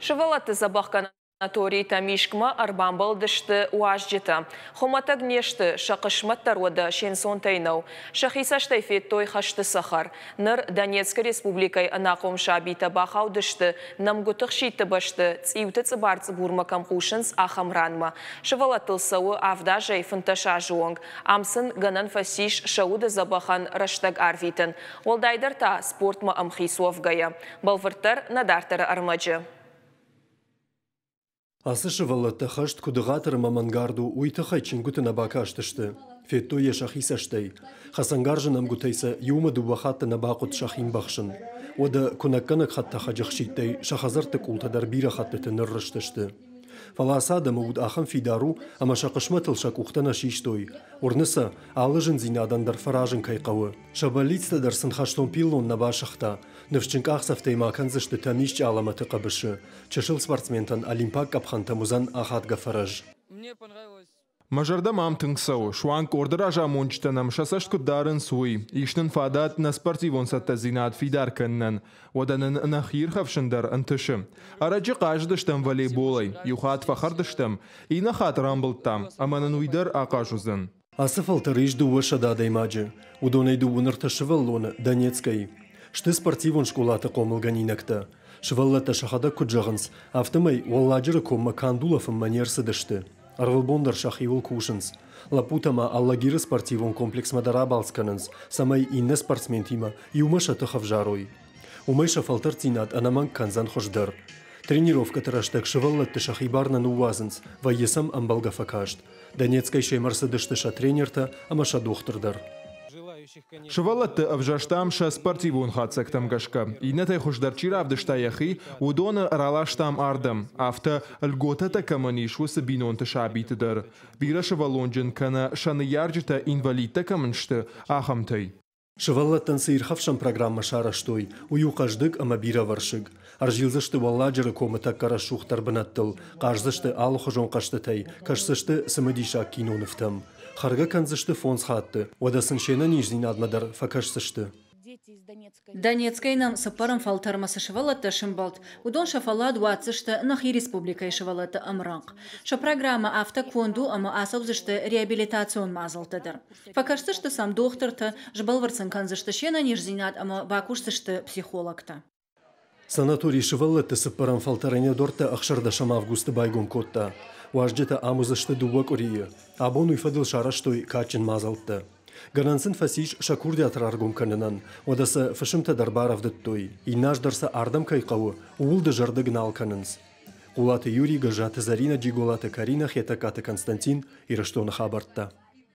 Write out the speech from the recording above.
Сывӕллӕтты дзӕбӕхгӕнӕн санаторий Тӕмискъмӕ ӕрбамбӕлдысты уазджытӕ. Хуымӕтӕг не сты, сӕ хъысмӕт дӕр уӕдӕ се нцонтӕй нӕу. Сӕхи цӕстӕй федтой хӕсты цӕхӕр. Ныр Донецкы республикӕйы ӕнахъом сабитӕ бахаудысты, нӕмгуыты хситты бӕсты цъиуты цъыбар-цъыбурмӕ кӕм хъусынц, ахӕм ранмӕ. Сывӕллӕттыл цӕуы 7 азӕй 15 азы онг. Ам сын гӕнӕн фӕцис сӕ уды дзӕбӕхӕн рӕстӕг арвитын. Уӕлдайдӕр та спортмӕ ӕмхиц уӕвгӕйӕ. Бӕлвырддӕр нӕ дарддӕры ӕрмӕджы. Ацы сывӕллӕттӕ хӕст куыд ӕгъатыр ӕмӕ мӕнгард у, уый тыххӕй чингуыты нӕ бакастысты. Федтой йӕ сӕхи цӕстӕй. Хӕцӕнгарзы нӕмгуытӕй сӕ иумӕ дыууӕ хатты нӕ бахъуыд сӕхи мбӕхсын. Уӕдӕ куынӕггӕнӕг хӕдтӕхӕджы хситтӕй сӕ хӕдзӕртты къултӕ дӕр бирӕ хӕттыты ныррызтысты. Фӕлӕ ацы адӕмы уд ахӕм фидар у, ӕмӕ сӕ хъысмӕтыл сӕ къухтӕ нӕ систой. Уырны сӕ, алы зындзинадӕн дӕр фӕразын кӕй хъӕуы. Сӕ бӕллицтӕ дӕр сын хӕстон пиллон нӕ басыгъта. Ныфсджын къахдзӕфтӕй ма кӕндзысты Тӕмисчъы алӕмӕты хъӕбысы. Чысыл спортсментӕн олимпаг къӕпхӕнтӕм уыдзӕн ахадгӕ фӕрӕз. Мӕ зӕрдӕ мӕм тынг цӕуы, суанг къорды разамонджытӕ нӕм сӕ цӕст куыд дарынц, уый. Ис нын фадат нӕ спортивон цӕттӕдзинад фидар кӕнынӕн. Уӕдӕ нын нӕхи ирхӕфсын дӕр ӕнтысы. Ӕрӕджы хъазыдыстӕм волейболӕй. Иу хатт фӕхӕрд стӕм, иннӕ хатт рамбылдтам, ӕмӕ нын уый дӕр ахъаз уыдзӕн. Ацы фӕлтӕры ис 200 адӕймаджы. Уыдонӕй дыууын ӕртӕ сывӕллоны Донецкӕй. Сты спортивон скъолаты хъомылгӕнинӕгтӕ. Сывӕллӕттӕ сӕхӕдӕг куыд зӕгъынц, афтӕмӕй Уӕлладжыры коммӕ канд улӕфынмӕ не рцыдысты. Ӕрвылбон дӕр сӕхиуыл кусынц. Лӕппутӕ ма Алагиры спортивон комплексмӕ дӕр абалц кӕнынц, цӕмӕй иннӕ спортсментимӕ иумӕ сӕ тых ӕвзарой. Уымӕй сӕ фӕлтӕрддзинад ӕнӕмӕнг кӕндзӕн хуыздӕр. Тренировкӕты рӕстӕг сывӕллӕтты сӕхи бар нӕ ныууадзынц, вӕййы сӕм ӕмбӕлгӕ фӕкаст. Донецкӕй сӕм ӕрцыдысты сӕ тренертӕ ӕмӕ сӕ дохтыр дӕр. Сывӕллӕтты ӕвзӕрстам сӕ спортивон хатдзӕгтӕм гӕсгӕ. Иннӕтӕй хуыздӕр чи равдыста йӕхи, уыдоны раластам ардӕм. Афтӕ, льготӕтӕ кӕмӕн ис, уыцы бинонты сабиты дӕр. Бирӕсывӕллонджын кӕнӕ сӕ ныййарджытӕ инвалидтӕ кӕмӕн сты, ахӕмтӕй. Сывӕллӕттӕн цы ирхӕфсӕн программӕ сарӕзтой, уый у хъӕздыг ӕмӕ бирӕвӕрсыг. Ӕрзилдзысты Уӕлладжыры комы тӕккӕ рӕсугъддӕр бынӕттыл, хъаздзысты алыхуызон хъӕзтытӕй, кӕсдзысты цымыдисаг кинонывтӕм. Хӕргӕ кӕндзысты фондз хатты, уӕдӕ сын се нӕниздзинадмӕ дӕр фӕкӕсдзысты. Донецкӕй нӕм цыппӕрӕм фӕлтӕрмӕ цы сывӕллӕттӕ сӕмбӕлд, уыдон сӕ фӕллад уадздзысты нӕхи республикӕйы сывӕллӕтты ӕмрӕнхъ. Сӕ программӕ афтӕ конд у, ӕмӕ ацӕудзысты реабилитацион мадзӕлттӕ дӕр. Фӕкӕсдзысты сӕм дохтыртӕ, сбӕлвырд сын кӕндзысты се нӕниздзинад ӕмӕ бакусдзысты психологтӕ. Санаторий сывӕллӕтты цыппӕрӕм фӕлтӕрӕн йӕ дуӕрттӕ 16 августы байгом кодта. Уазджытӕ ам уыдзысты дыууӕ къуырийы. Абон уый фӕдыл сарӕзтой кадджын мадзӕлттӕ. Гӕнӕн сын фӕцис сӕ курдиат раргом кӕнынӕн, уӕдӕ сӕ фысымтӕ дӕр барӕвдыдтой. Иннӕ аз дӕр сӕ ардӕм кӕй хъӕуы, ууыл дызӕрдыг нал кӕнынц. Хъулаты Юрий, Гӕззаты Зӕринӕ, Джиголаты Каринӕ, Хетӕгкаты Константин, Ирыстоны хабӕрттӕ.